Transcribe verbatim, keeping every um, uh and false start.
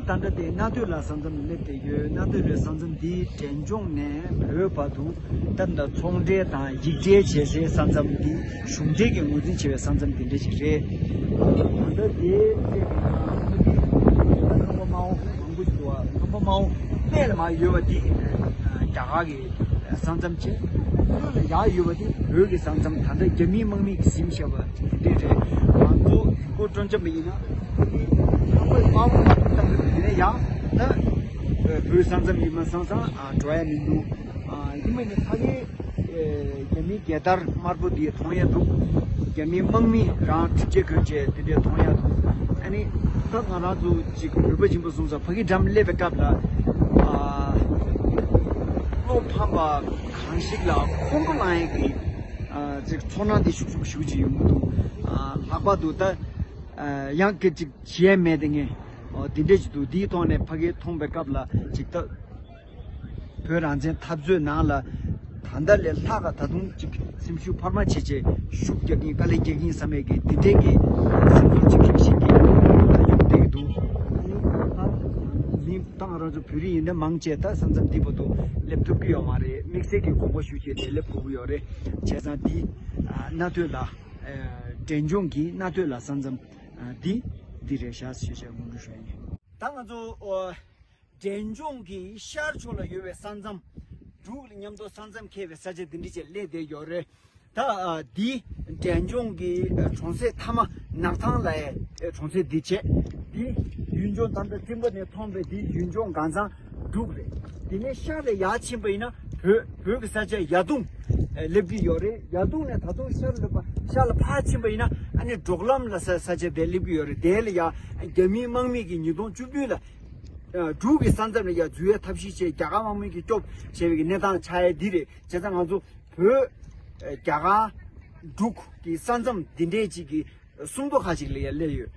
ད་ལྟ་དེ་གནའ་སྟོད་ལ་ས་མཚམས་སླེབས་བསྡད་ཡོད། གནའ་སྟོད་ལ་ས་མཚམས་འདི་འབྲས་ལྗོངས་ནས་བོད་བར་དུ་ད་ལྟ་ཚོང་འབྲེལ་དང་ཡིག་འབྲེལ་བྱེད་སའི་ས་མཚམས་འདི་གཞུང་འབྲེལ་གྱི་ངོས་འཛིན་བྱས་པའི་ས་མཚམས་འདི་འདྲ་ཞིག་རེད། ད་ལྟ་དེ་ཚེ་ཁམས་པ་དམར་པོ་མང་པོ་ཞིག་འདུག་བ། ཁམས་པ་དམར་པོ་སྨད་ལ་མར་ཡོད་པ་འདི་རྒྱ་གར་གྱི་ས་མཚམས་བྱས། སྔོན་ལ་ཡར་ཡོད་པ་དེ་བོད་ཀྱི་ས་མཚམས། ད་ལྟ་རྒྱ་མིའི་དམག་མིས་ཟིན་བཞག་པ་དེ་འདྲས་རེད། ང་ཚོ་ཡུལ་སྐོར་སྤྲོ་འཆམ་པ་ཡིན་ན་དེ་ཁམས་པ་དམར་པོ་མར་བཏང་གི་འདུག་དེ་ནས་ཡང་ད་བོད་ས་མཚམས་ཡིན་པ་སང་སང་འགྲོ་ཡ་མི་འདུག་ཡིན་པ་ནི་ཕ་གིའི་རྒྱ་མིའི་རྒྱལ་དར་དམར་པོ་དེ་མཐོང་ཡ་འདུག་རྒྱ་མིའི་དམག་མི་རང་གྲི་བཅད་གོན་བྱས་དེ་འདྲས་མཐོང་ཡ་འདུག་ཨ་ནི་ད་ང་རང་ཚོ་ཅིག་བོད་པ་ཡིན་པ་སོང་ཙང་ཕ་གི་འགྲམ་སླེབས་པའི་སྐབས་ལ་ཨ་བློ་ཕམ་པ་གང་ཞིག་ལ་ཁོང་ཁྲོ་ལངས་ཡས་ཀྱི་ཨ་ཅིག་ཚོར་སྣང་དེ་ཤུགས་ཤུགས་ཤུགས་ཅིག་ཡོང་གི་འདུག་ཨ་ལྷག་པར་དུ་ད་ཨ་ཡང་སྐད་ཅིག་བྱས་མེད་དེ་ངས་ཨོ་དེ་འདྲས་ཅིག་འདུག་དེའི་ཐོག་ནས་ཕ་གིར་མཐོང་པའི་སྐབས་ལ་ཅིག་ད། བོད་རང་བཙན་འཐབ་རྩོད་ནང་ལ་ད་ལྟ་ལས་ལྷག་ག་ད་དུང་ཅིག་སེམས་ཤུགས་འཕར་མ་བྱེད་བྱེད་ཤུགས་རྒྱག་གིན་དཀའ་ལས་རྒྱག་གིན་བསམ་ཡས་ཀྱི་དེ་འདྲས་ཀྱི་སེམས་ཚོར་ཅིག་རིམ་བཞིན་གྱི་ཡོང་བསྡད་ཀྱི་འདུག་ཨ་ནི་ད་མི་ད་ང་རང་ཚོ་བོད་རིགས་ཡིན་ན་མང་ཆེ་ད་ས་མཚམས་འདི་བར་དུ་སླེབས་ཐུབ་ཀྱི་ཡོད་མ་རེད། དམིགས་བསལ་གྱི་དགོངས་པ་ཞུ་བྱས་ཏེ་སླེབས་དགོས་ཀྱི་ཡོད་རེད། བྱས་ཙང་འདི་གནའ་སྟོད་ལ་འབྲས་ལྗོངས་ཀྱི་གནའ་སྟོད་ལ་ས་མཚམས་འདི་འདི་རེད་ཤག་ཞེས་བྱས་སྔོན་འགྲོ་ཞུ་ཡ་ཡིན། ད་ང་ཚོ་འབྲས་ལྗོངས་ཀྱི་ཤར་ཕྱོགས་ལ་ཡོད་པའི་ས་མཚམས། འབྲུག་ལ་མཉམ་དུ་ས་མཚམས་ཁེལ་བའི་ས་ཆ་འདི་འདྲ་ཅིག་སླེབས་བསྡད་ཡོད་རེད། ད་ཨ་འདི་འབྲས་ལྗོངས་ཀྱི་ཨ་གྲོང་གསེབ་མཐའ་མ་ནག་ཐང་ལ་ཡ་གྲོང་གསེབ་འདི་བྱས། འདི་ཡུལ་ལྗོངས་ད་ལྟ་སྤྲིན་པ་ནས་མཐོང་པའི་འདི་ཡུལ་ལྗོངས་སྒང་ཚང་འབྲུག་རེད། དེ་ནས་ཤར་ལ་ཡར་ཕྱིན་པ་ཡིན་ན་བོད་བོད་ཀྱི་ས་ཆ་ཡ་དུང་སླེབས་ཀྱི་ཡོད་རེད། ཡ་དུང་ནས་ད་དུང་ཤར་ལ་ཕ་ཤར་ལ་ཕར་ཕྱིན་པ་ཡིན་ན་ཨ་ནི་འབྲོག་ལམ་ལ་ས་ས་ཆ་དེ་སླེབས་ཀྱི་ཡོད་རེད། དེ་ལ་ཡ་རྒྱ་མིའི་དམག་མི་གིས་ཉིས་སྟོང་བཅུ་བདུན་ལ་འབྲུག་གི་ས་མཚམས་ལ་ཡ་འཛུལ་ཡའི་ཐབས་ཤེས་བྱས། རྒྱ་གར་དམག་མི་གིས་སྐྱོབ་བྱས་པའི་གནས་སྟངས་ཆགས་ཡ་འདི་རེད། བྱས་ཙང་ང་ཚོ་བོད་རྒྱ་གར་འབྲུག་གི་ས་མཚམས་འདི་འདྲས་ཅིག་གི་སུམ་མདོ་ཁ་ཅིག་ལ་ཡ་སླེབས་ཡོད།